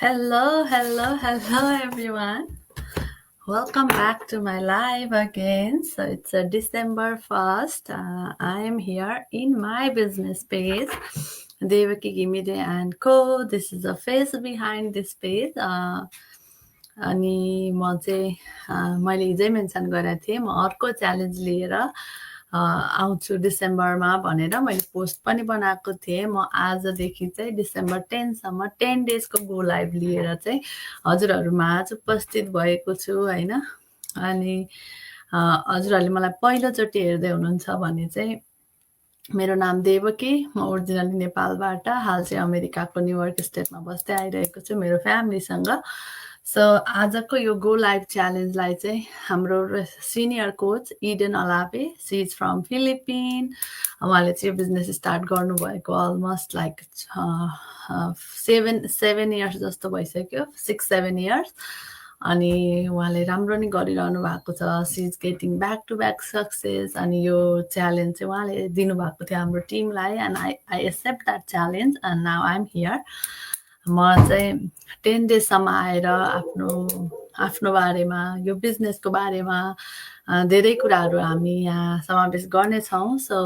Hello, everyone. Welcome back to my live again. So it's December 1st. I am here in my business page, Devaki Gimide and Co. This is the face behind this page. अनि म चाहिँ मैले हिजै mention गरेको थिएँ म अर्को challenge लिएर आउँछु डिसेम्बरमा भनेर मैले पोस्ट पनि बनाएको थिएँ। म आजदेखि चाहिँ डिसेम्बर 10सम्म 10 डेजको गो लाइभ लिएर चाहिँ हजुरहरूमाझ उपस्थित भएको छु होइन। अनि हजुरहरूले मलाई पहिलोचोटि हेर्दै हुनुहुन्छ भने चाहिँ मेरो नाम देवकी, म ओरिजिनली नेपालबाट हाल चाहिँ अमेरिकाको न्युयोर्क स्टेटमा बस्दै आइरहेको छु मेरो फ्यामिलीसँग। सो आजको यो गो लाइभ च्यालेन्जलाई चाहिँ हाम्रो सिनियर कोच इडेन अलावे, सी इज फ्रम फिलिपिन। उहाँले चाहिँ यो बिजनेस स्टार्ट गर्नुभएको अलमोस्ट लाइक 7 इयर्स जस्तो भइसक्यो, 6-7 इयर्स। अनि उहाँले राम्रो नै गरिरहनु भएको छ। She is getting back to back success. अनि यो च्यालेन्ज चाहिँ उहाँले दिनुभएको थियो हाम्रो टिमलाई and I accept that challenge and now I am here. म चाहिँ 10 डेजसम्म आएर आफ्नो बारेमा यो बिजनेसको बारेमा धेरै कुराहरू हामी यहाँ समावेश गर्नेछौँ। सो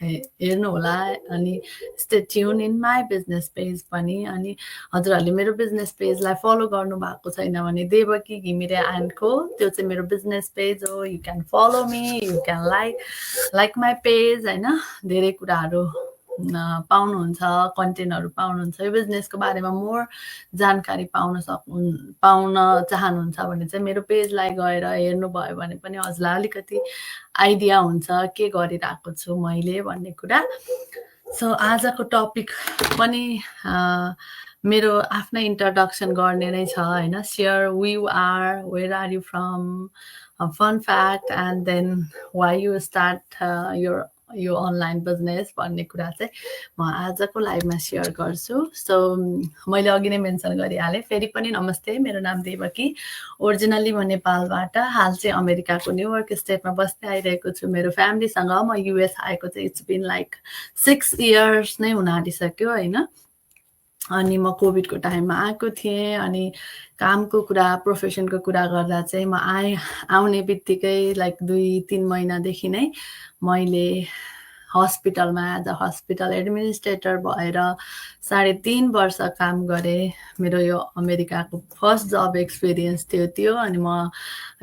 हेर्नुहोला अनि stay tune in my business page पनि। अनि हजुरहरूले मेरो बिजनेस पेजलाई फलो गर्नुभएको छैन भने देवकी घिमिरे एन्ड को, त्यो चाहिँ मेरो बिजनेस पेज हो। You can follow me, you can like my page होइन। धेरै कुराहरू पाउनुहुन्छ, कन्टेन्टहरू पाउनुहुन्छ। यो बिजनेसको बारेमा मोर जानकारी पाउन चाहनुहुन्छ भने चाहिँ मेरो पेजलाई गएर हेर्नुभयो भने पनि हजुरलाई अलिकति आइडिया हुन्छ के गरिरहेको छु मैले भन्ने कुरा। सो आजको टपिक पनि मेरो आफ्नै इन्ट्रोडक्सन गर्ने नै छ होइन। Share who you are, where are you from, fun fact and then why you start यो अनलाइन बिजनेस भन्ने कुरा चाहिँ म आजको लाइभमा सेयर गर्छु। सो मैले अघि नै मेन्सन गरिहालेँ, फेरि पनि नमस्ते, मेरो नाम देवकी। ओरिजिनल्ली म नेपालबाट हाल चाहिँ अमेरिकाको न्युयोर्क स्टेटमा बस्दै आइरहेको छु मेरो फ्यामिलीसँग। म युएस आएको चाहिँ इट्स बिन लाइक 6 इयर्स नै हुन आँटिसक्यो होइन। अनि म कोभिडको टाइममा आएको थिएँ। अनि कामको कुरा, प्रोफेसनको कुरा गर्दा चाहिँ म आउने बित्तिकै लाइक 2-3 महिनादेखि नै मैले हस्पिटलमा एज अ हस्पिटल एडमिनिस्ट्रेटर भएर 3.5 वर्ष काम गरेँ। मेरो यो अमेरिकाको फर्स्ट जब एक्सपिरियन्स थियो त्यो। अनि म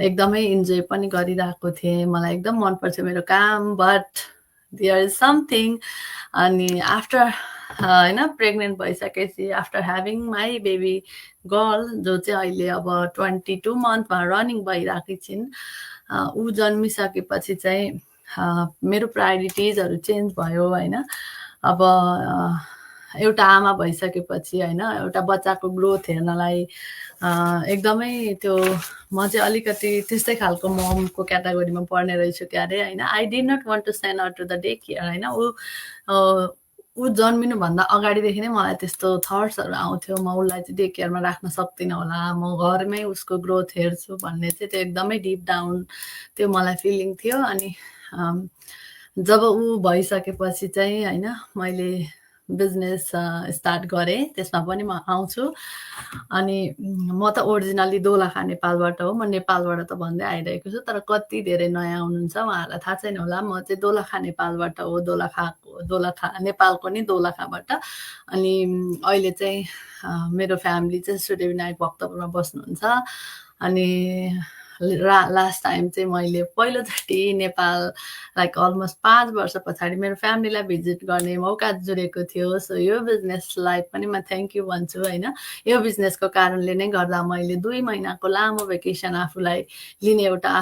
एकदमै इन्जोय पनि गरिरहेको थिएँ, मलाई एकदम मनपर्थ्यो मेरो काम। But there is something. अनि आफ्टर होइन प्रेग्नेन्ट भइसकेपछि after having my baby girl, जो चाहिँ अहिले अब 22 मन्थमा रनिङ भइरहेकी छिन्, ऊ जन्मिसकेपछि चाहिँ मेरो प्रायोरिटिजहरू चेन्ज भयो होइन। अब एउटा आमा भइसकेपछि होइन, एउटा बच्चाको ग्रोथ हेर्नलाई एकदमै त्यो म चाहिँ अलिकति त्यस्तै खालको ममको क्याटेगोरीमा पर्ने रहेछु क्यारे होइन। I did not want to send her to the day care होइन। ऊ जन्मिनुभन्दा अगाडिदेखि नै मलाई त्यस्तो थट्सहरू आउँथ्यो, म उसलाई चाहिँ डे केयरमा राख्न सक्दिनँ होला, म घरमै उसको ग्रोथ हेर्छु भन्ने चाहिँ त्यो एकदमै डिप डाउन त्यो मलाई फिलिङ थियो। अनि जब ऊ भइसकेपछि चाहिँ होइन मैले बिजनेस स्टार्ट गरेँ, त्यसमा पनि म आउँछु। अनि म त ओरिजिनल्ली दोलखा नेपालबाट हो। म नेपालबाट त भन्दै आइरहेको छु, तर कति धेरै नयाँ हुनुहुन्छ उहाँहरूलाई थाहा छैन होला। म चाहिँ दोलखा नेपालबाट हो, दोलखा नेपालको नि दोलखाबाट। अनि अहिले चाहिँ मेरो फ्यामिली चाहिँ सूर्यविनायक भक्तपुरमा बस्नुहुन्छ। अनि लास्ट टाइम चाहिँ मैले पहिलोचोटि नेपाल लाइक अलमोस्ट 5 वर्ष पछाडि मेरो फ्यामिलीलाई भिजिट गर्ने मौका जुरेको थियो। सो यो बिजनेसलाई पनि म थ्याङ्क यू भन्छु होइन। यो बिजनेसको कारणले नै गर्दा मैले 2 महिनाको लामो भेकेसन आफूलाई लिने एउटा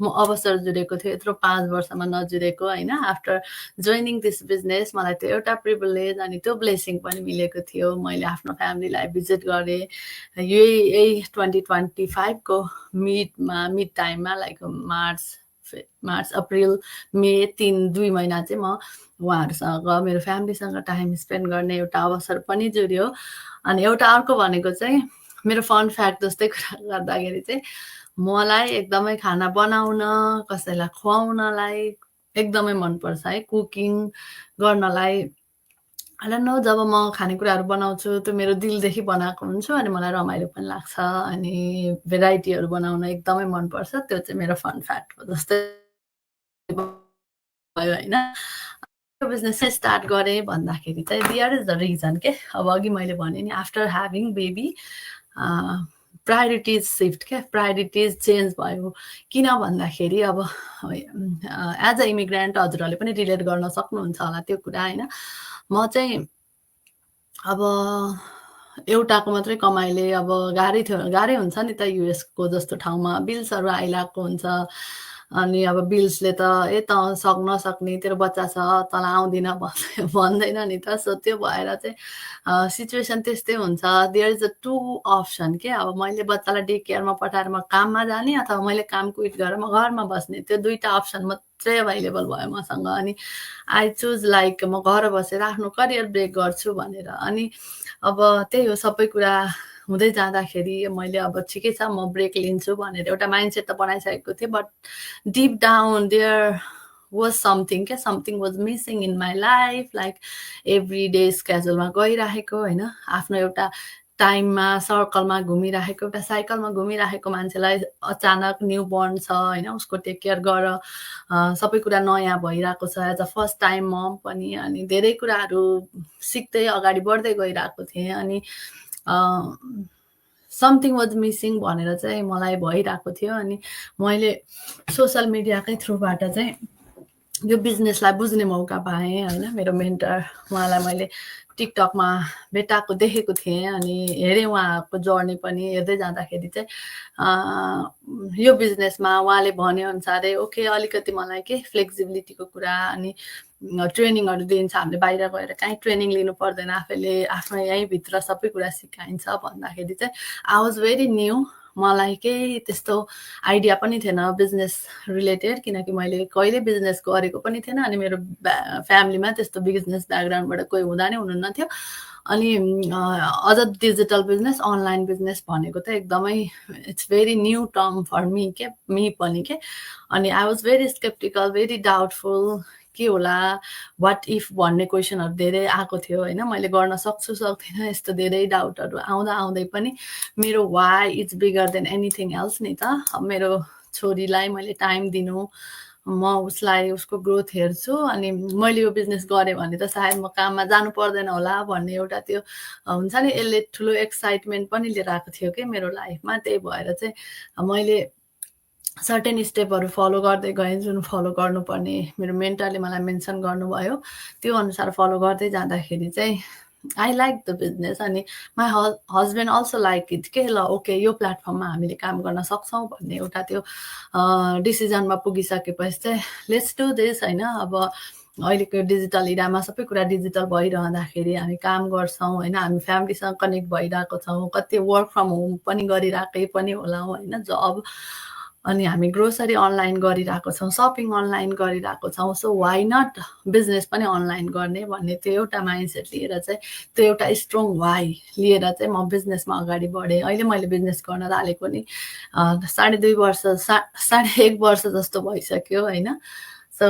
अवसर जुरेको थियो, यत्रो 5 वर्षमा नजुरेको होइन। आफ्टर जोइनिङ दिस बिजनेस मलाई त्यो एउटा प्रिभिलेज अनि त्यो ब्लेसिङ पनि मिलेको थियो। मैले आफ्नो फ्यामिलीलाई भिजिट गरेँ यही 2025 को मिड टाइममा, लाइक मार्च अप्रिल मे 2 महिना चाहिँ म उहाँहरूसँग मेरो फ्यामिलीसँग टाइम स्पेन्ड गर्ने एउटा अवसर पनि जुर्यो। अनि एउटा अर्को भनेको चाहिँ मेरो फन फ्याक्ट जस्तै कुरा गर्दाखेरि चाहिँ मलाई एकदमै खाना बनाउन, कसैलाई खुवाउनलाई एकदमै मनपर्छ है, कुकिङ गर्नलाई आई डोन्ट नो जब म खानेकुराहरू बनाउँछु त्यो मेरो दिलदेखि बनाएको हुन्छु अनि मलाई रमाइलो पनि लाग्छ अनि भेराइटीहरू बनाउन एकदमै मनपर्छ। त्यो चाहिँ मेरो फन फ्याक्ट हो जस्तै भयो होइन। यो बिजनेस चाहिँ स्टार्ट गरेँ भन्दाखेरि चाहिँ देयर इज द रिजन के। अब अघि मैले भनेँ नि after having baby priorities shift क्या, प्रायोरिटिज चेन्ज भयो। किन भन्दाखेरि अब एज अ इमिग्रेन्ट हजुरहरूले पनि रिलेट गर्न सक्नुहुन्छ होला त्यो कुरा होइन। म चाहिँ अब एउटाको मात्रै कमाइले अब गाह्रै हुन्छ नि त युएसको जस्तो ठाउँमा बिल्सहरू आइरहेको हुन्छ अनि अब बिल्सले त त नसक्ने तेरो बच्चा छ तँलाई आउँदिन भन्दैन नि त। सो त्यो भएर चाहिँ सिचुएसन त्यस्तै हुन्छ। There is a two option के, अब मैले बच्चालाई डे केयरमा पठाएर म काममा जाने अथवा मैले काम क्विट गरेर म घरमा बस्ने, त्यो दुईवटा अप्सन मात्रै अभाइलेबल भयो मसँग। अनि आई चुज लाइक म घर बसेर आफ्नो करियर ब्रेक गर्छु भनेर। अनि अब त्यही हो सबै कुरा हुँदै जाँदाखेरि मैले अब ठिकै छ म ब्रेक लिन्छु भनेर एउटा माइन्डसेट त बनाइसकेको थिएँ। But deep down there was something क्या, something was missing in my life. Like every day स्केजुलमा गइराखेको होइन, आफ्नो एउटा टाइममा सर्कलमा घुमिराखेको, एउटा साइकलमा घुमिराखेको मान्छेलाई अचानक न्यू बोर्न छ होइन, उसको टेक केयर गर, सबै कुरा नयाँ भइरहेको छ एज अ फर्स्ट टाइम मम पनि। अनि धेरै कुराहरू सिक्दै अगाडि बढ्दै गइरहेको थिएँ। अनि समथिङ वाज मिसिङ भनेर चाहिँ मलाई भइरहेको थियो। अनि मैले सोसल मिडियाकै थ्रुबाट चाहिँ यो बिजनेसलाई बुझ्ने मौका पाएँ होइन। मेरो मेन्टर उहाँलाई मैले टिकटकमा भेटाएको देखेको थिएँ अनि हेरेँ उहाँको जर्नी पनि। हेर्दै जाँदाखेरि चाहिँ यो बिजनेसमा उहाँले भनेअनुसारै ओके अलिकति मलाई के फ्लेक्सिबिलिटीको कुरा अनि ट्रेनिङहरू दिन्छ, हामीले बाहिर गएर कहीँ ट्रेनिङ लिनु पर्दैन, आफैले आफ्नो यहीँभित्र सबै कुरा सिकाइन्छ भन्दाखेरि चाहिँ आई वाज भेरी न्यू। मलाई केही त्यस्तो आइडिया पनि थिएन बिजनेस रिलेटेड, किनकि मैले कहिले बिजनेस गरेको पनि थिएन अनि मेरो फ्यामिलीमा त्यस्तो बिजनेस ब्याकग्राउन्डबाट कोही हुँदा नै हुनुहुन्न थियो। अनि अझ डिजिटल बिजनेस अनलाइन बिजनेस भनेको त एकदमै it's very new term for me पनि के। अनि I was very skeptical, very doubtful, के होला वाट इफ भन्ने क्वेसनहरू धेरै आएको थियो होइन। मैले गर्न सक्छु सक्दिनँ यस्तो धेरै डाउटहरू आउँदै पनि मेरो why it's bigger than anything else नि त। अब मेरो छोरीलाई मैले टाइम दिनु, म उसलाई उसको ग्रोथ हेर्छु अनि मैले यो बिजनेस गरेँ भने त सायद म काममा जानु पर्दैन होला भन्ने एउटा त्यो हुन्छ नि यसले ठुलो एक्साइटमेन्ट पनि लिएर आएको थियो कि मेरो लाइफमा। त्यही भएर चाहिँ मैले सर्टेन स्टेपहरू फलो गर्दै गएँ, जुन फलो गर्नुपर्ने मेरो मेन्टरले मलाई मेन्सन गर्नुभयो त्यो अनुसार फलो गर्दै जाँदाखेरि चाहिँ आई लाइक द बिजनेस। अनि my husband also like it के, ल ओके यो प्लेटफर्ममा हामीले काम गर्न सक्छौँ भन्ने एउटा त्यो डिसिजनमा पुगिसकेपछि चाहिँ लेट्स डु दिस होइन। अब अहिलेको डिजिटल इरामा सबै कुरा डिजिटल भइरहँदाखेरि हामी काम गर्छौँ होइन, हामी फ्यामिलीसँग कनेक्ट भइरहेको छौँ, कति वर्क फ्रम होम पनि गरिरहेकै पनि होला होइन जब। अनि हामी ग्रोसरी अनलाइन गरिरहेको छौँ, सपिङ अनलाइन गरिरहेको छौँ। सो वाइ नट बिजनेस पनि अनलाइन गर्ने भन्ने त्यो एउटा माइन्डसेट लिएर चाहिँ त्यो एउटा स्ट्रङ वाइ लिएर चाहिँ म बिजनेसमा अगाडि बढेँ। अहिले मैले बिजनेस गर्न थालेको नि 2.5 वर्ष 1.5 वर्ष जस्तो भइसक्यो होइन। सो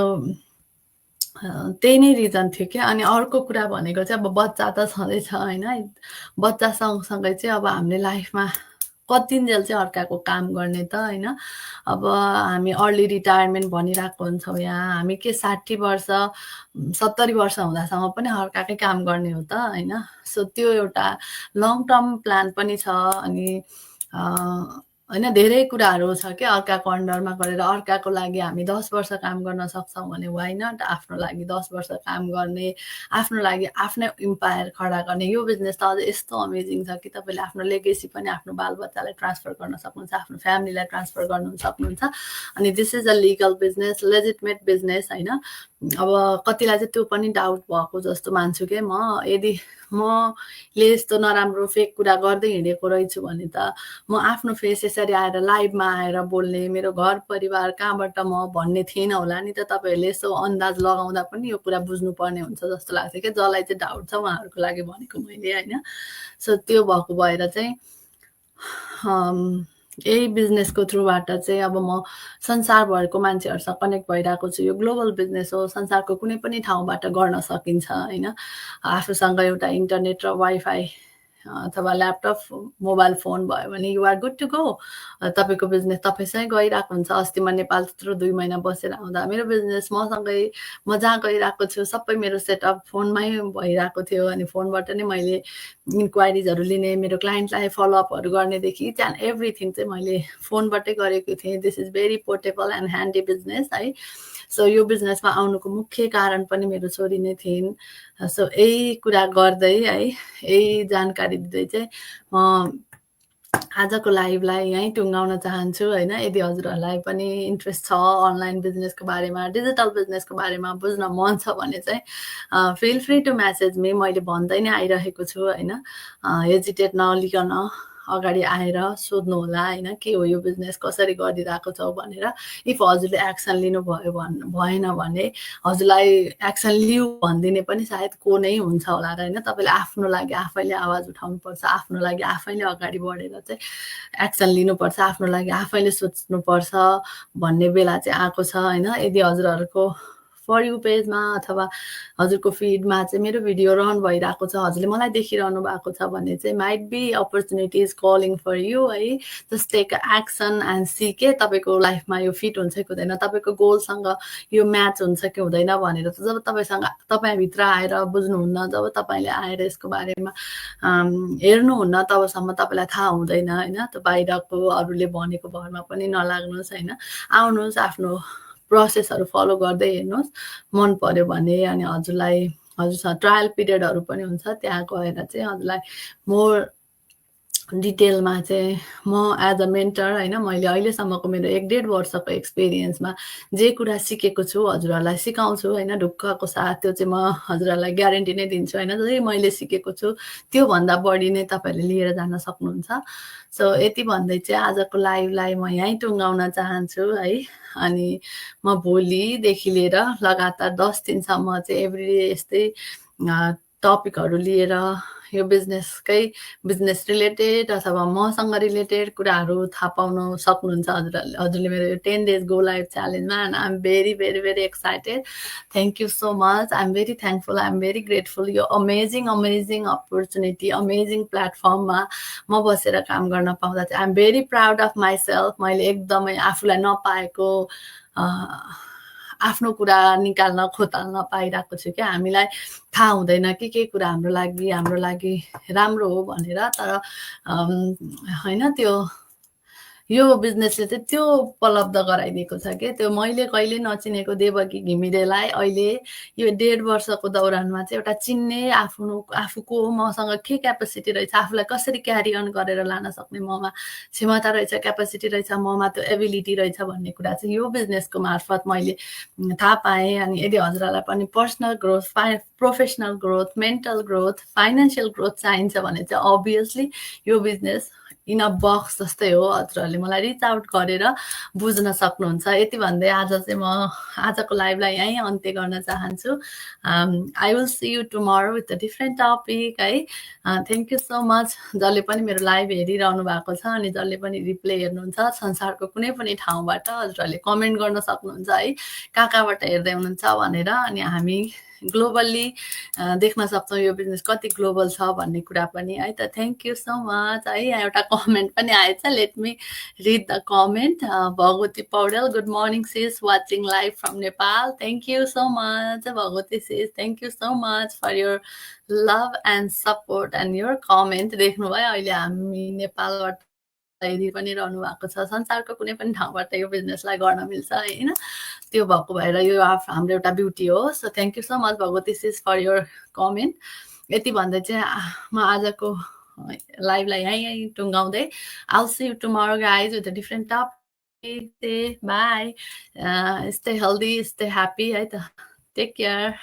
त्यही नै रिजन थियो क्या। अनि अर्को कुरा भनेको चाहिँ अब बच्चा त छँदैछ होइन, बच्चा सँगसँगै चाहिँ अब हामीले लाइफमा कतिन्जेल चाहिँ अर्काको काम गर्ने त होइन। अब हामी अर्ली रिटायरमेन्ट भनिरहेको हुन्छौँ यहाँ, हामी के 60 वर्ष 70 वर्ष हुँदासम्म पनि अर्काकै काम गर्ने हो त होइन। सो त्यो एउटा लङ टर्म प्लान पनि छ। अनि होइन धेरै कुराहरू छ क्या, अर्काको अन्डरमा गरेर अर्काको लागि हामी 10 वर्ष काम गर्न सक्छौँ भने वाइ नट आफ्नो लागि 10 वर्ष काम गर्ने, आफ्नो लागि आफ्नै इम्पायर खडा गर्ने। यो बिजनेस त अझ यस्तो अमेजिङ छ कि तपाईँले आफ्नो लेगेसी पनि आफ्नो बालबच्चालाई ट्रान्सफर गर्न सक्नुहुन्छ, आफ्नो फ्यामिलीलाई ट्रान्सफर गर्न सक्नुहुन्छ। अनि this is a legal business, legitimate business होइन। अब कतिलाई चाहिँ त्यो पनि डाउट भएको जस्तो मान्छु कि म, यदि मले यस्तो नराम्रो फेक कुरा गर्दै हिँडेको रहेछु भने त म आफ्नो फेस यसरी आएर लाइभमा आएर बोल्ने, मेरो घर परिवार कहाँबाट म भन्ने थिएन होला नि त। तपाईँहरूले यसो अन्दाज लगाउँदा पनि यो कुरा बुझ्नुपर्ने हुन्छ जस्तो लाग्छ क्या। जसलाई चाहिँ डाउट छ उहाँहरूको लागि भनेको मैले होइन। सो त्यो भएको भएर चाहिँ यही बिजनेसको थ्रुबाट चाहिँ अब म संसारभरको मान्छेहरूसँग कनेक्ट भइरहेको छु। यो ग्लोबल बिजनेस हो, संसारको कुनै पनि ठाउँबाट गर्न सकिन्छ होइन। आफूसँग एउटा इन्टरनेट र वाइफाई अथवा ल्यापटप, मोबाइल फोन भयो भने you are good to go. तपाईँको बिजनेस तपाईँसँगै गइरहेको हुन्छ। अस्ति म नेपाल त्यत्रो 2 महिना बसेर आउँदा मेरो बिजनेस मसँगै म जहाँ गइरहेको छु सबै मेरो सेटअप फोनमै भइरहेको थियो। अनि फोनबाट नै मैले इन्क्वायरिजहरू लिने, मेरो क्लाइन्टलाई फलोअपहरू गर्नेदेखि इच एन्ड एभ्रिथिङ चाहिँ मैले फोनबाटै गरेको थिएँ। This is very portable and handy business है। सो यो बिजनेसमा आउनुको मुख्य कारण पनि मेरो छोरी नै थिइन्। सो यही कुरा गर्दै है, यही जानकारी दिँदै चाहिँ म आजको लाइभलाई यहीँ टुङ्गाउन चाहन्छु होइन। यदि हजुरहरूलाई पनि इन्ट्रेस्ट छ अनलाइन बिजनेसको बारेमा, डिजिटल बिजनेसको बारेमा बुझ्न मन छ भने चाहिँ feel free to message me. मैले भन्दै नै आइरहेको छु होइन। हेजिटेट नलिकन अगाडि आएर सोध्नुहोला होइन, के हो यो बिजनेस, कसरी गरिरहेको छौ भनेर। इफ हजुरले एक्सन लिनुभयो भएन भने हजुरलाई एक्सन लिऊ भनिदिने पनि सायद को नै हुन्छ होला र होइन। तपाईँले आफ्नो लागि आफैले आवाज उठाउनुपर्छ, आफ्नो लागि आफैले अगाडि बढेर चाहिँ एक्सन लिनुपर्छ, आफ्नो लागि आफैले सोच्नुपर्छ भन्ने बेला चाहिँ आएको छ होइन। यदि हजुरहरूको फर यु पेजमा अथवा हजुरको फिडमा चाहिँ मेरो भिडियो रन भइरहेको छ, हजुरले मलाई देखिरहनु भएको छ भने चाहिँ might be opportunities calling for you है। Just take action and see के तपाईँको लाइफमा यो फिट हुन्छ कि हुँदैन, तपाईँको गोलसँग यो म्याच हुन्छ कि हुँदैन भनेर त जब तपाईँभित्र आएर बुझ्नुहुन्न, जब तपाईँले आएर यसको बारेमा हेर्नुहुन्न तबसम्म तपाईँलाई थाहा हुँदैन होइन। त बाहिरको अरूले भनेको भरमा पनि नलाग्नुहोस् होइन। आउनुहोस्, आफ्नो प्रोसेसहरू फलो गर्दै हेर्नुहोस्, मन पर्यो भने। अनि हजुरसँग ट्रायल पिरियडहरू पनि हुन्छ, त्यहाँ गएर चाहिँ हजुरलाई मोर डिटेलमा चाहिँ म एज अ मेन्टर होइन, मैले अहिलेसम्मको मेरो 1.5 वर्षको एक्सपिरियन्समा जे कुरा सिकेको छु हजुरहरूलाई सिकाउँछु होइन, ढुक्कको साथ। त्यो चाहिँ म हजुरहरूलाई ग्यारेन्टी नै दिन्छु होइन। जे मैले सिकेको छु त्योभन्दा बढी नै तपाईँहरूले लिएर जान सक्नुहुन्छ। सो यति भन्दै चाहिँ आजको लाइभलाई म यहीँ टुङ्गाउन चाहन्छु है। अनि म भोलिदेखि लिएर लगातार 10 दिनसम्म चाहिँ एभ्री यस्तै टपिकहरू लिएर यो बिजनेस रिलेटेड अथवा मसँग रिलेटेड कुराहरू थाहा पाउन सक्नुहुन्छ हजुरले मेरो यो 10 days गो लाइभ च्यालेन्जमा। And I am very very very excited. Thank you so much. I am very thankful, I am very grateful. यो अमेजिङ अपर्च्युनिटी, अमेजिङ प्लेटफर्ममा म बसेर काम गर्न पाउँदा चाहिँ I am very proud of myself. मैले एकदमै आफूलाई नपाएको आफ्नो कुरा निकाल्न खोताल्न पाइरहेको छु क्या। हामीलाई थाहा हुँदैन कि के कुरा हाम्रो लागि राम्रो हो भनेर। तर होइन, त्यो यो बिजनेसले चाहिँ त्यो उपलब्ध गराइदिएको छ कि त्यो मैले कहिले नचिनेको देवकी घिमिरेलाई अहिले यो 1.5 वर्षको दौरानमा चाहिँ एउटा चिन्ने, आफूको मसँग के क्यापेसिटी रहेछ, आफूलाई कसरी क्यारी अन गरेर लान सक्ने ममा क्षमता रहेछ, क्यापेसिटी रहेछ, ममा त्यो एबिलिटी रहेछ भन्ने कुरा चाहिँ यो बिजनेसको मार्फत मैले थाहा पाएँ। अनि यदि हजुरहरूलाई पनि personal growth, professional growth, mental growth, financial growth चाहिन्छ भने चाहिँ अभियसली यो बिजनेस इन अ बक्स जस्तै हो। हजुरहरूले मलाई रिच आउट गरेर बुझ्न सक्नुहुन्छ। यति भन्दै आज चाहिँ म आजको लाइभलाई यहीँ अन्त्य गर्न चाहन्छु। I will see you tomorrow with a different topic है। थ्याङ्क यू सो मच जसले पनि मेरो लाइभ हेरिरहनु भएको छ अनि जसले पनि रिप्ले हेर्नुहुन्छ संसारको कुनै पनि ठाउँबाट हजुरहरूले कमेन्ट गर्न सक्नुहुन्छ है, कहाँबाट हेर्दै हुनुहुन्छ भनेर। अनि हामी ग्लोबल्ली देख्न सक्छौँ यो बिजनेस कति ग्लोबल छ भन्ने कुरा पनि है। त थ्याङ्क यू सो मच है। यहाँ एउटा कमेन्ट पनि आएछ, let me read the comment. Bhagwati Paudel, good morning sis, watching live from Nepal. Thank you so much Bhagwati sis, thank you so much for your love and support and your comment. देख्नुभयो अहिले हामी नेपालबाट हेरि पनि रहनु भएको छ, संसारको कुनै पनि ठाउँबाट यो बिजनेसलाई गर्न मिल्छ होइन। त्यो भएको भएर यो हाम्रो एउटा ब्युटी हो। So thank you so much Bhagwati sis for your comment. यति भन्दै चाहिँ म आजको लाइभलाई यहीँ टुङ्गाउँदै I'll see you tomorrow guys with a different topic. Bye, stay healthy, stay happy है त। Take care.